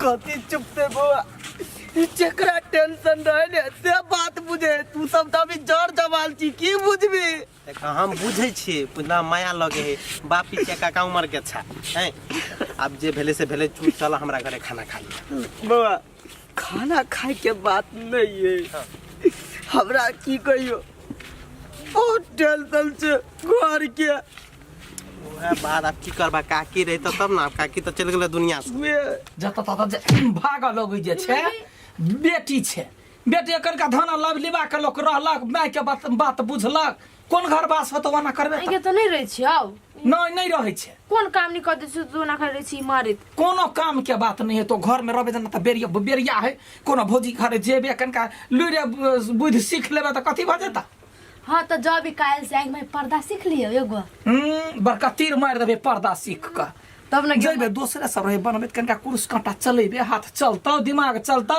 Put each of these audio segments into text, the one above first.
कथी चुपते बौआ ई जेकरा टेंशन रहे ने से बात बुझे तू सब तऽ अभी जड़ जवाल छी की बुझबी देख हम बुझै छियै पुतना माया लगे है बाप पीछे काका उमर के छा हैं आब जे भेलै से भेलै चुप चल हमरा घरे खाना खा लिअ बौआ खाना खाए के बात नहीं है हमरा की कहियो बहुत टेंशन छै घर के उएह बात आब की करबा काकी रही तब ने आब काकी तऽ चलि गेलै दुनिया से जतऽ ततऽ जे भागऽ लगै जे छै बेटी छै बेटी एकर का धन लब लिबा के लोक रहलक माय के बात बात बुझलक कोन घर बास होतो ओना करबे आँय के तऽ नहि रहै छी आउ नहि नहि रहै छै कोन काम नहि कऽ दै छी तू ओना रहै छी मारैत कोनो काम के बात नहीं है तो घर में रहबे तऽ बेरिया बेरिया है कोनो भौजी घरे जेबे कनका लुरे बुद्धि सीख लेबे तऽ कथी भऽ जेता हाँ तऽ जब काल्हि से आँखि में पर्दा सीख लियौ एगो बड़का तीर मारि देबे पर्दा सीख कऽ तब ने जेबे दोसरे सब रहे बनबे कनका कुरुस कांटा चलेबे हाथ चलतौ दिमाग चलतौ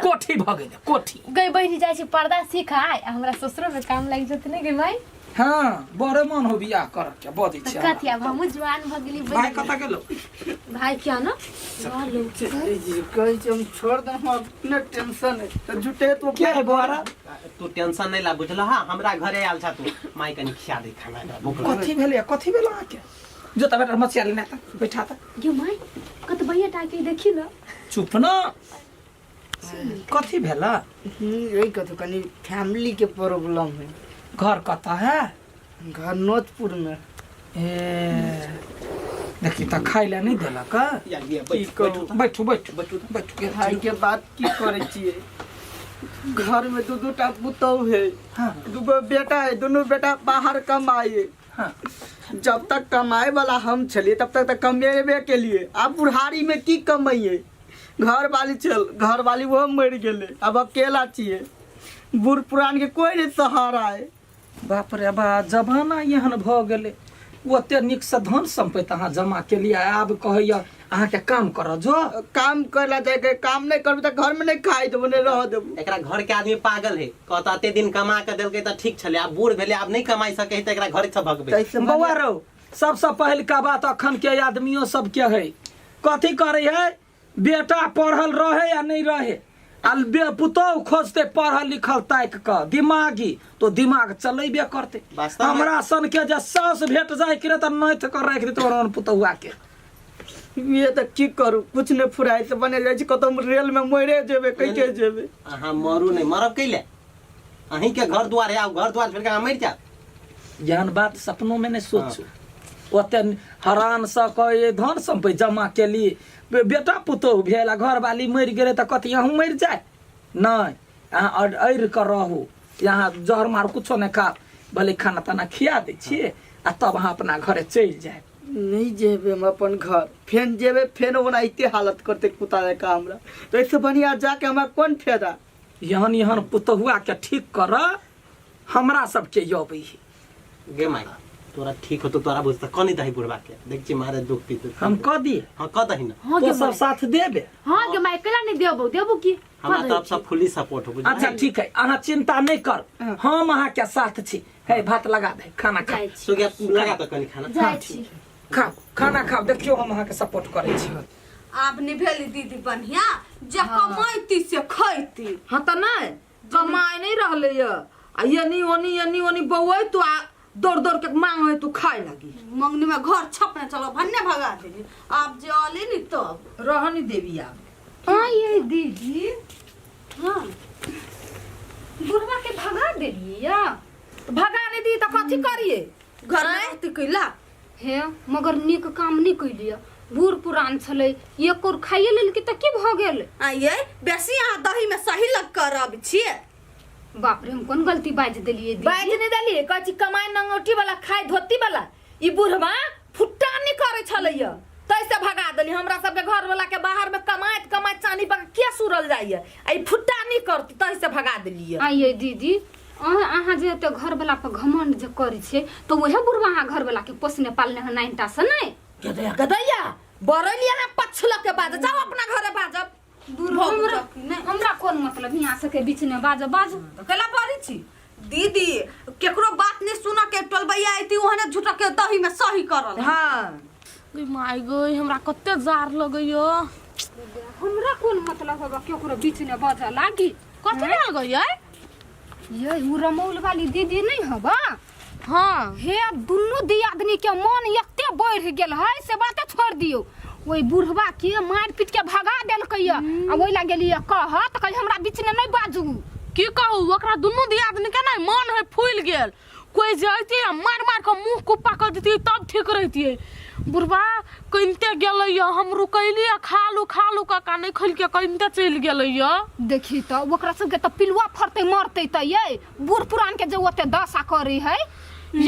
कोठी भऽ गेलै कोठी गई बहिनी जाइ छी पर्दा सीख आय आ हमरा ससुरो में काम लागि जेतै ने गई माई हाँ बड़े मन हो बियाह कर के बजै तऽ छै कथी आब हमहूँ जवान भऽ गेली भाय कतऽ गेलो भाई क्या ना कहै छै हम छोड़ दे हम अपने टेंशन है तऽ झूठे तो के है बोरा तू टेंशन नहीं ला बुझल हा हमरा घरे आयल छा तू माई कनी खिया दे खाना हमरा भूख लागल कथी भेलै कथी भेल अहाँके जो तऽ बेटा मछिया लेने तऽ बैठा तऽ यो माई कत बढ़िया टाके देखी ना चुप न कथी भेल यही कथू कनी फैमिली के प्रॉब्लम है घर कतऽ है घर नोतपुर में ए देखी तऽ खाइ लए नहि देलक या लिअ, की बैठ कहू बैठू बैठू बैठू बैठू के भाई के बात की करै छियै घर में दू दू टा पुतहु है हाँ। दूगो बेटा है दुनू बेटा बाहर कमाए हाँ। जब तक कमाए वाला हम छलिए तब तक तऽ कमेबे के लिए आब बुढ़ारी में की कमाइए घर वाली चल घर वाली वो मर गेले अब अकेला छिए बूढ़ पुरान के कोई नहीं सहारा है बाप रे बा जमाना एहन भऽ गेलै ओते नीकसँ धन सम्पति अहाँ जमा केलियै आब कहैया अहाँके काम करऽ जो काम करे ला जाके काम नहीं करबे तऽ घर में नहीं खाई देबो नहीं रह देबो एकरा घर के आदमी पागल है कहता एते दिन कमा के देलकै तऽ ठीक छलै आब बूढ़ भेलै आब नहीं कमाई सकै है तऽ एकरा घरे से भगबै तैसे बौआ रौ सबसँ पहिलका बात अखन के आदमियो सबके है कथी करै है बेटा पढ़ल रहे या नहीं रहे आ बे पुतोहु खोजते पढ़ल लिखल ताकि कऽ दिमागी तो दिमाग चलेबे करते वास्तवमे- हमरा सन के जे साउस भेट जाय कि तऽ नाथ कर राखि देते ओहन पुतहुआ के ये तऽ की करू कुछ नहीं फुराइ से बने जाइ छी कतौ रेल में मरे जेबे कैके जेबे अहाँ मरू नहीं मरब कैले अहीं के घर द्वार है आब घर द्वार छोड़ के अहाँ मरि जायब एहन बात सपनो में नहीं सोचू ओते हरान से कहे धन सम्पति जमा केली बेटा पुतोहु भेल आ घरवाली मरि गेलै तऽ कथी अहूँ मरि जाय नहि अहाँ अड़ि कऽ रहू यहाँ जहर मार कुछो नहि खाब भले खाना ताना खिया दै छियै आ तब अहाँ अपना घरे चलि जायब नहीं जेबे हम अपन घर फेन जेबे फेन ओनाहिते हालत करते कुत्ता जकाँ हमरा तो ऐसे बढ़िया जाके हमरा कोन फायदा एहन एहन पुतहुआ के ठीक कर हमरा सबके अबै है गे माई तोरा ठीक होतो तोरा बुझता कनी दही बुढ़वा के देख छी मारे दुख पी हम कह दिए हां कह दही ना हाँ तो गे सब माई साथ देबे हाँ गे माई केला नहीं देबो देबो की हमरा तरफ से फुली सपोर्ट हो बुझलियै? अच्छा ठीक है अहाँ चिंता नहीं कर हम अहाँ के साथ छी हे भात लगा दे खाना खा जाइ छी सुगिया लगा तो कनी खाना जाइ छी खा खाना खाओ देखियो हम अहाँ के सपोर्ट करै छी आब नहीं भेली दीदी बढ़िया जे कमैती से खैती हाँ तऽ नहि कमाइ नहि रहलै यऽ आ एनी ओनी एनी ओनी बौआइ तू आ दौड़ दौड़ के मांग है तू खाए लगी मंगनी में घर छपने चलो भन्ने भगा देली आब जे अली नी तब रह नहीं देवी आब हाँ ये दीदी हाँ बुढ़वा के भगा देलियै या तऽ भगा नहि दी तऽ कथी करिए घर में रहती कैला हे मगर नीक काम नहि कैलियै बूढ़ पुरान छलै एक और खाइए लेलकै तऽ की भऽ गेल आ ये बेसी अहाँ दही में सही लग कर छियै बाप रे हम कोन गलती बाजि देलियै दीदी बाजि नहि देलियै कहै छी कमाइ नंगौटी वाला खाइ धोती वाला ई बुढ़वा फुट्टा नहि करै छलैया तैसे भगा देली हमरा सबके घर वाला के बाहर में कमाइत कमाइत चानी पर के सुरल जाइया आ ई फुट्टा नहि करती तैसे भगा देलियै आइए दीदी अहाँ अहाँ जे एते घरवला पर घमंड जे करै छियै तऽ उएह बुढ़वा अहाँ घरवला के पोसने पालने हन नाइनटा से नहि गदैया गदैया बरैली अहाँ पछलक के बाजब जाओ अपना घरे बाजब दूर हमरा हमरा कोन मतलब यहाँ सबके बीच में बाजो बाजो तऽ कैला बजै छी दीदी केकरो बात नहीं सुन के टोलबैया अयती ओहने झूठा के दही में सही करल हाँ गई माय गई हमरा कते जार लगैयो हमरा कोन मतलब होबा केकरो बीच में बजऽ लागी। कथी भेल गई यै? ये उ रमौल वाली दीदी नहीं हबा? हाँ। हे दुनू दियादनी के मन एते बढ़ गेल है से बाते छोड़ दियो। ओहि बुढ़वा के मारि पीट के भगा देलकै आ ओहि ला गेलियै कह तऽ कही हमरा बीच में नहीं बाजू। की कहू ओकरा दुनू दियादनी के ने मन है फूल गेल, कोई जैती आ मार मार के मुंह कुप्पा कर देती तब ठीक रहती। बुढ़वा कनिते गेलै हम रुकैली आ खा लू खा लू काका नहीं खैलके कनिते चलि गेलै। देखी तऽ ओकरा सबके तऽ पिलुआ फड़तै मरतै तऽ ये बूढ़ पुरान के जे ओते दशा करै है।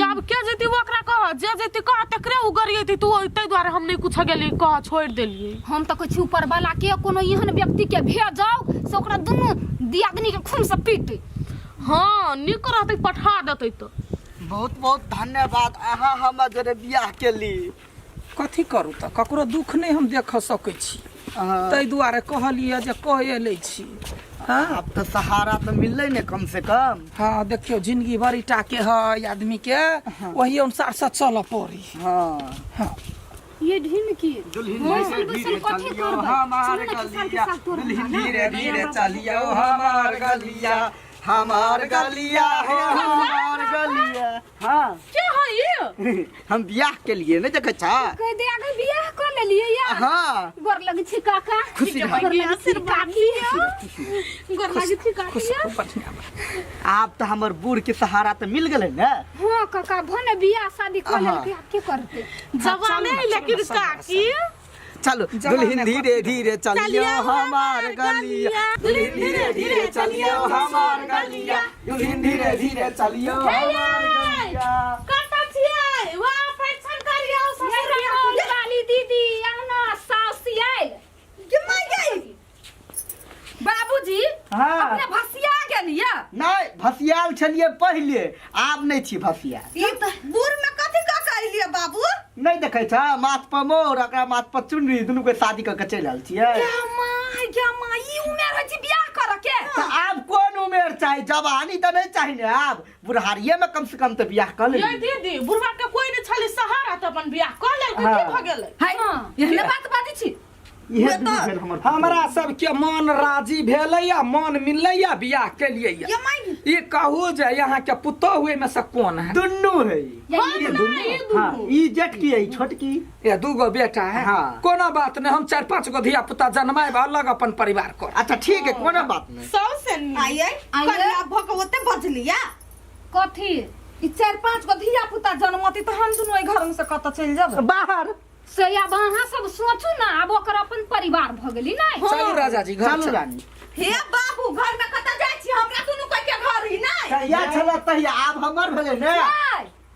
आब के जेती ओकरा कह जे जेती कह तकरे उ गरियती तू, ताहि दुआरे हम नहीं कुछ गेली कह छोड़ देलियै। हम तऽ कहै छी ऊपर वाला के कोनो एहन व्यक्ति के भेजाओ से ओकरा दुनू दियादनी के खून से पीट। हाँ नीक रहतै पठा देतै तऽ। बहुत बहुत धन्यवाद अहाँ हमर जरे बियाह केली। कथी करू तऽ ककरो दुख नहि हम देख सकै छी, ताहि दुआरे कहलियै जे कह लै छी। हाँ आब तऽ सहारा तऽ मिललै ने कम से कम। हाँ देखियौ जिंदगी बड़ी टा के है आदमी के, वही अनुसार से चलऽ पड़ी। हाँ हाँ ये ढिमकी दुल्हन बैसल धीरे बैसल धीरे कथी चलियो करबै? हमार चलू ने खेसारी के गलिया, साग तोड़बै दुल्हन ना। धीरे धीरे चलियो हमार गलिया, हमार गलिया हो हमार गलिया। हाँ के है ये? हम बियाह के लिए नहीं देखे छा। कह दे आगे बियाह कर लेलिए यार। हाँ गोर लगे छी काका। खुशी रह। गोर लगे छी काकी। गोर लगे छी काकी। खुश खूब बढ़िया बा। आब तो हमर बूढ़ के सहारा तो मिल गेलै ने। हाँ काका भने बियाह शादी कर हाँ। लेलकै आब के करतै? जवाने चलू ना, लेकिन चलू ना, काकी। चलो दुल्हन धीरे धीरे चलियो हमार गलिया, दुल्हन धीरे धीरे चलियो हमार गलिया, दुल्हन धीरे धीरे चलियो हमार गलिया। कतऽ छियै? वाह परिछन करियौ ससुर ये रमौल वाली दीदी आउ ना सास आयल। के माय गई बाबूजी। हाँ। अपने भसिया गेलियै? नहीं भसियाल छलिए पहले, आब नहीं छी भसिया। ई बूढ़ में कथी कऽ के अइलियै बाबू? नहीं देखे छ माथ पर मोर ओकरा माथ पर चुनरी, दुनू के शादी कऽ के चलि आयल छियै। गे माय गे माय, ई उमेर होइ छै बियाह करऽ के? तऽ आब कोन उमेर चाही, जवानी तऽ नहीं चाही ने, आब बुढ़ारिये में कम से कम तऽ बियाह कऽ ये लेली। दीदी बुढ़वा के कोई नहीं छली सहारा तऽ अपन बियाह कऽ लेलकै, की हाँ। भऽ गेलै? हाय एहने बात बाजै छी? इहे दुनू भेल हमर। हमरा सबके मन राजी भेलैया, मन मिललैया, बियाह केलियै। ये माय ई कहू जे यहाँ के पुतोहु एहिमे से कोन है? दुनू है। हम ना, ई दुनू। हाँ, ई जेठकी है, ई छोटकी। ये दूगो बेटा है। हाँ। कोनो बात नहीं, हम 4-5 गो धिया पुता जन्माएब अलग अपन परिवार कर। अच्छा ठीक है, कोनो बात नहीं। सबसे नीक। आइए कनिया भऽ के ओते बजलिया कथी? ई 4-5 गो धिया पुता जन्मती तऽ हम दुनू एहि घर में से कतऽ चलि जेबै? बाहर। से आब अहाँ सब सोचू ना, आब ओकर अपन परिवार भऽ गेली नहीं। चलू राजा जी घर चलू चलू। रानी। हे बाबू घर में कतऽ जाइ छी? हमरा दुनू कोई के घर ही नहीं। तहिया छल तहिया, आब हमर भेलै ने।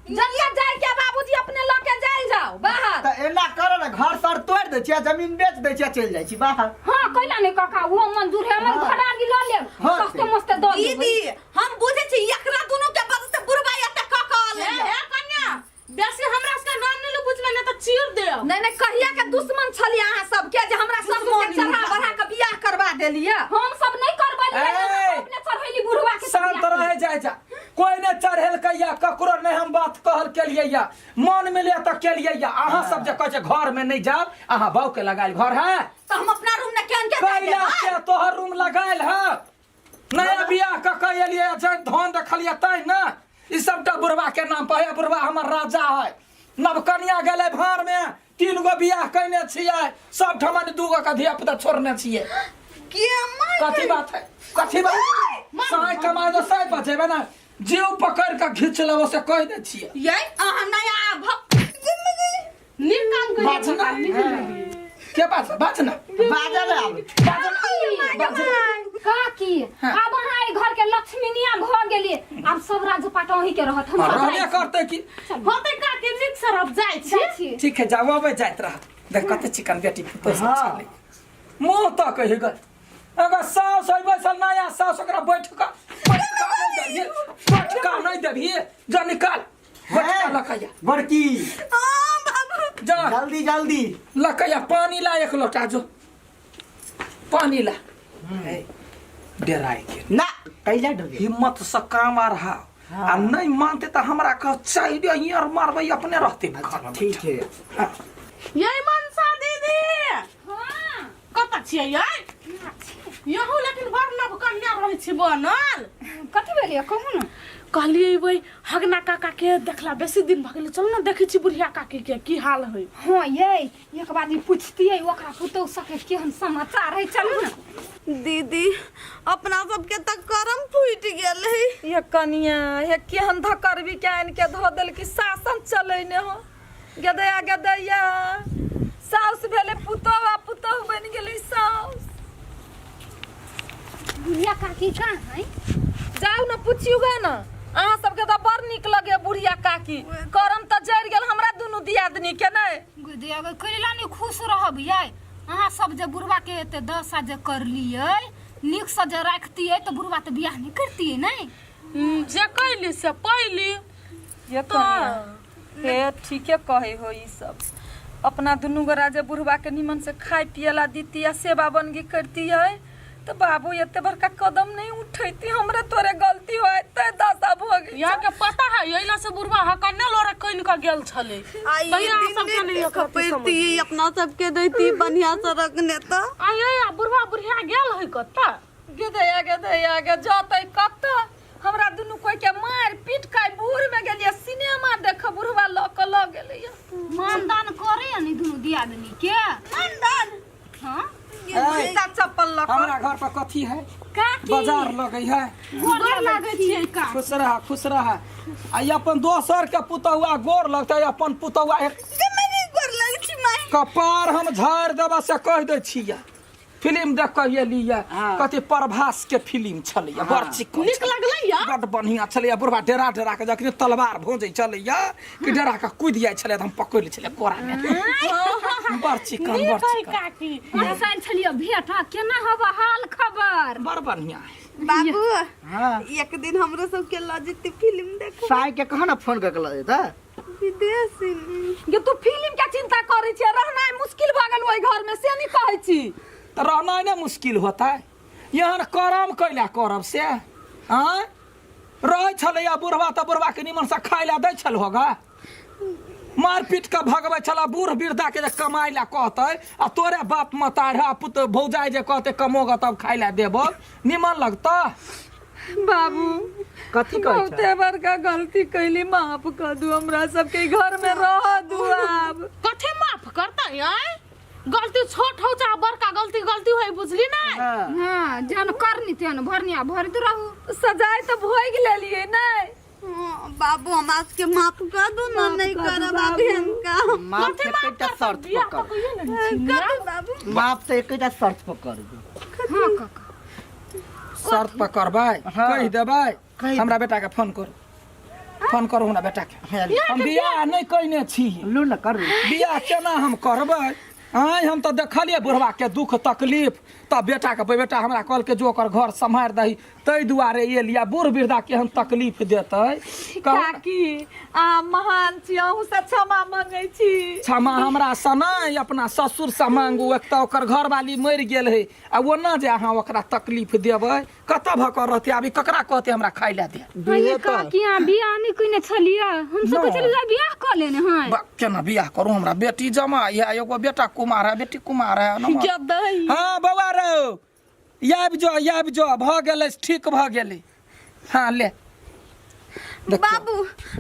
जलिया जाय के बाबूजी अपने लऽ के जाइल जाओ बाहर। तऽ एना करो ने, घर सर तोड़ि दै छियै, जमीन बेच दै छियै, चलि जाइ छी बाहर। हाँ कैला नहीं काका, वो मंजूर है, हमर घर आगे लऽ लेब। हाँ, सस्ते मस्ते दऽ देबै। दीदी हम बुझै छी एकरा दुनू के वजह से बुढ़बा एते कऽ कऽ ए अलै। ए कन्या बेसी हमरा सबके नाम नहि बुझबै नहि तऽ चीर देब। नहीं नहीं कहिया के दुश्मन छलियै अहाँ सबके जे हमरा ससुर के चढ़ा बढ़ा के बियाह करवा देलियै? हम सब नहीं करबलियै, ए! अपने चढ़ैली बुढ़वा के। शांत रहे जाय जा, कोई ने चढ़ेलकै या ककरो नहीं हम बात कहल केलियै या मन मिले तऽ केलियै या। अहाँ सब जे कहै छै घर में नहीं जाब, अहाँ बाऊ के लगायल घर है तऽ हम अपना रूम में केहन के जाय कैला देबै? के तोहर रूम लगायल है? नया बियाह कऽ के एलियै जे धन देखलियै तैं ने। ई सबटा बुढ़वा के नाम पर है, बुढ़वा हमर राजा है। नवकनिया गेलै भाड़ में, 3 गो बियाह कयने छियै, सब ठमन 2 गो के धिया पुता छोड़ने छियै। के माय कथी बात है? कथी बात? साय कमाय दो साय बचेबै ना, जीव पकड़ के घींच लेबो से कहि दै छियै। यै अहाँ नया भऽ नीक काम करियै। बाज ना। के बाज? बाज ना। बाजल आब। काकी आब अहाँ एहि घर के लक्ष्मीनिया भऽ गेलियै, आब सब राजपाट अहीं के रहत। हम सब रहबे जाइ छी। करतै की? होतै काकी नीक से रह जाइ छी। जाइ छी। ठीक है, जाओ अबै जाइत रह। देख कते चिकन बेटी पुतोह सब हाँ। छलै। मुँह तऽ कहि गल अगर साउस है बैसल नया साउस ओकरा बैठ कऽ बैठका नहि देबही, बैठका नहि देबही, जा निकाल बैठका लकैया बड़की हाँ बाबू जा जल्दी जल्दी लकैया पानी ला एक लोटा, जो पानी ला। डराय के ना कैला डरे, हिम्मत से काम आ रहा आ नहीं मानते तो हमरा कह चाहिए यार मारबै अपने रहते घर में। ठीक है। हाँ। ये मनसा दीदी हाँ कत छियै यै यहू लेकिन बड़ नव कन्या रहै छी बनल। कथी भेलै कहू ने। कहलियै वही हगना काका के देखला बेसी दिन भऽ गेलै, चल ने देखै छी बुढ़िया काकी के की हाल है। हाँ ये एक बार पूछतियै ओकरा पुतहु सबके केहन समाचार है, चलू ने। दीदी अपना सबके तऽ करम फूटि गेल है। ये कनिया हे केहन धकरबी के आनि के धऽ देलकी, शासन चलै ने हो। गदैया गदैया साउस भेलै पुतोह आ पुतोह बनि गेलै साउस। बुढ़िया काकी कहाँ है? जाउ ने पुछियौ गे ने, अहाँ सबके तऽ बड़ नीक लगैया बुढ़िया काकी, करम तऽ जरि गेल हमरा दुनू दियादनी के। नहि गदैया गै, कैला नहि खुश रहब यै? अहाँ सब जे बुढ़वा के एते दशा जे करलियै, नीकसँ जे राखतियै तऽ बुढ़वा तऽ बियाह नहि करतियै। नहि जे कैली से पैली। ये कनिया हे ठीके कहै हो ई सब, अपना दुनू गोरा जे बुढ़वा के निमन से खाय पिए ला दीती आ सेवा बनगी करती है तो बाबू एते बड़का कदम नहीं उठैती। हमरे तोरे गलती हो ते दशा भऽ गेल। यहाँ के पता है अइला से बुढ़वा हकन्ने लोरे कइन के गेल छलै। आ ई तैया दिन सबके नहि नहि देखऽ एकर अथी समझ। पैरती, अपना सबके दैती बढ़िया से रखने तऽ। आये आ बुढ़वा बुढ़िया गेल है कतऽ? गेदैया गेदैया गे जतै कतऽ, हमरा दुनू कोई के मारि पीट के बूढ़ में गेलियै सिनेमा देख, बुढ़वा लऽ के लऽ गेलैया। मानदान करे नहीं दुनू दियादनी के मानदान? हाँ। जूता चप्पल लऽ के। हमरा घर पर कथी है? काकी बाजार लगै है। गोर लागै छियै का। खुश रह, खुश रह। आ ई अपन दोसर के पुतहुआ गोर लगतै, अपन पुतहुआ एक गोर लगै छी माय। कपार हम झाड़ि देबा से कहि दै छियै। फिल्म देख कऽ एलियै। हाँ। कथी प्रभास के फिल्म छलैया, बड़ चिकन नीक छलै। लगलैया? बड बढ़िया छलैया। बुढ़वा डेरा डेरा के जखनी तलवार भोजै छलैया कि डेरा के कूदि जाइ छलै तऽ हम पकड़ि लै छलियै कोरा मे। बड़ चिकन, बड़ नीक है चिकन। काकी। हँसल छलियै भेंट, हाँ, केना हब हाल खबर? बड़ बढ़िया है। बाबू हाँ। एक दिन हमरो सबके लऽ जेती फिल्म देखे। साई के कहा ना फोन करके लऽ जेता विदेशी में। गे तू फिल्म के चिंता करै छी, रहनाइ मुश्किल भऽ गेल ओहि घर में, से नहीं कहै छी। तऽ रहनाइ नहि मुश्किल होतै, एहन करम कैला करब से? आँय, रहै छलैया बुढ़वा तऽ बुढ़वाके निमनसँ खाइ लए दै छल होगा? मारि पीट कऽ भगबै छला बूढ़ वृद्धाके जे कमाइ लए कहतै आ तोरे बाप मतार आ पुत भौजाइ जे कहतै कमोगा तब खाइ लए देबो, निमन लगतऽ? बाबू कथी कहै छह? बहुते बड़का गलती कैली, माफ कर दू हमरा सबके, घर में रह दू आब। कथी माफ करतै? आँय, गलती छोट हो चाहे बड़का, गलती गलती होय, बुझली ना? हाँ। हाँ, जेहन करनी तेहन भरनी आ भरैत रहू। सजाय तऽ भोगि लेलियै नहि? हाँ, बाबू हमरा सबके माफ कर दू ना, माफ नहीं कर दू करब बाबू। आब एहन काम। माफ कथी माफ एकेटा करतै? शर्त पर बियाह तऽ कर। कहियो ने छी। कर दू बाबू। माफ तऽ एकेटा शर्त पर करबै। हाँ काका। शर्त पर करबै? हाँ। कहि देबै। कहि हमरा बेटाके फोन करू, फोन करू हमरा बेटाके। हाँ, हम बियाह नहि कयने छी। लू ने करू। बियाह केना हम करबै? आँय, हम तऽ देखलियै बुढ़बाके दुख तकलीफ तऽ बेटाके बेटा हमरा कहलकै जो ओकर घर सम्हारि दही, ताहि दुआरे एलियै। बूढ़ वृद्धा केहन तकलीफ देतै, कहू ने। काकी अहाँ महान छी, अहूँ से क्षमा मांगै छी। क्षमा हमरा सँ नहि, अपना ससुर सँ मांगू। एक तऽ ओकर घरवाली मरि गेल है आ ओना जे अहाँ ओकरा तकलीफ देबै, कतऽ भऽ कऽ रहतै? आब ई ककरा कहतै हमरा खाइ लए दे? ये काकी अहाँ बियाह नहि कयने छलियै? हम सब कहै छलियै बियाह कऽ लेने हैं। केना बियाह करू? हमरा बेटी जमा है, एगो बेटा कुमार है, बेटी कुमार है। गदही। हाँ बौआ रौ, आबि जो, आबि जो, भऽ गेलै, ठीक भऽ गेलै। हाँ ले देखियौ। बाबू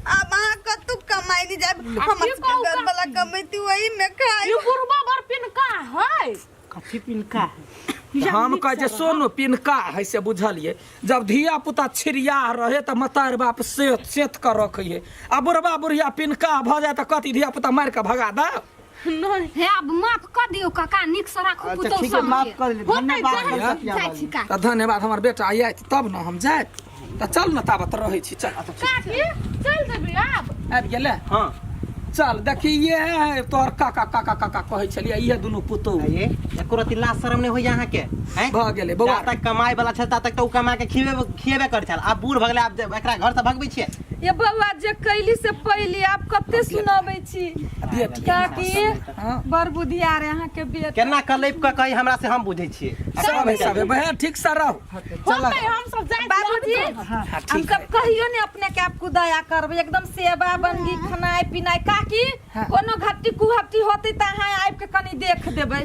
आब अहाँ कतौ कमाइ नहि जायब, हमर की सबके कहू घर वाला कमेती वही में खाइ। ई बुढ़वा बड़ पिनका है। कथी पिनका है? हम कहै छै सोनू पिनका है से बुझलियै, जब धिया पुता छिड़िया रहे तऽ मतार बाप सेत सेत कऽ रखै है, आ बुढ़बा बुढ़िया पिनका भऽ जाय तऽ कथी धिया पुता मारि कऽ भगा दे? नहीं हे आब माफ कऽ दियौ काका, नीक से राखू अच्छा पुतहु ठीक है, माफ सबके। कर देली, धन्यवाद कलकतिया जाइ वाली। छी काकी। तऽ धन्यवाद। हमर बेटा आयत तब ने हम जायब, तऽ चल ने, ताबत रहै छी, चल। काकी चल देबी आब। आबि गेलै? हाँ। चल देखी, ये है तोहर काका, काका काका कहै छलियै, इहे दुनू पुतहु। ये एको रति लाज शरम नहि होइया अहाँके? हैं? भऽ गेलै बौआ। जा तक कमाइ वाला छल ता तक तऽ ओ कमा के खिएबे खिएबे करै छल, आब बूढ़ भऽ गेलै, आब जे एकरा घर से भगबै छियै। ये बौआ जे कैली से पैली, आब कते सुनाबै छी। बेटी। काकी हाँ। बड़ बुधियार है अहाँके बेटा। केना कलैप कऽ कही हमरा से, हम बुझै छियै। सब है, सब है बहन, ठीक से रहो। होतै, हम सब जाइ छी। बाबूजी हाँ, हम ठीक सब है। कहियो ने अपने के आपको दया करबै, एकदम सेवा बनगी, खानाइ पिनाइ। काकी हाँ। कोनो घट्टी कुहट्टी होतै तऽ अहाँ आबि के कनि देख देबै।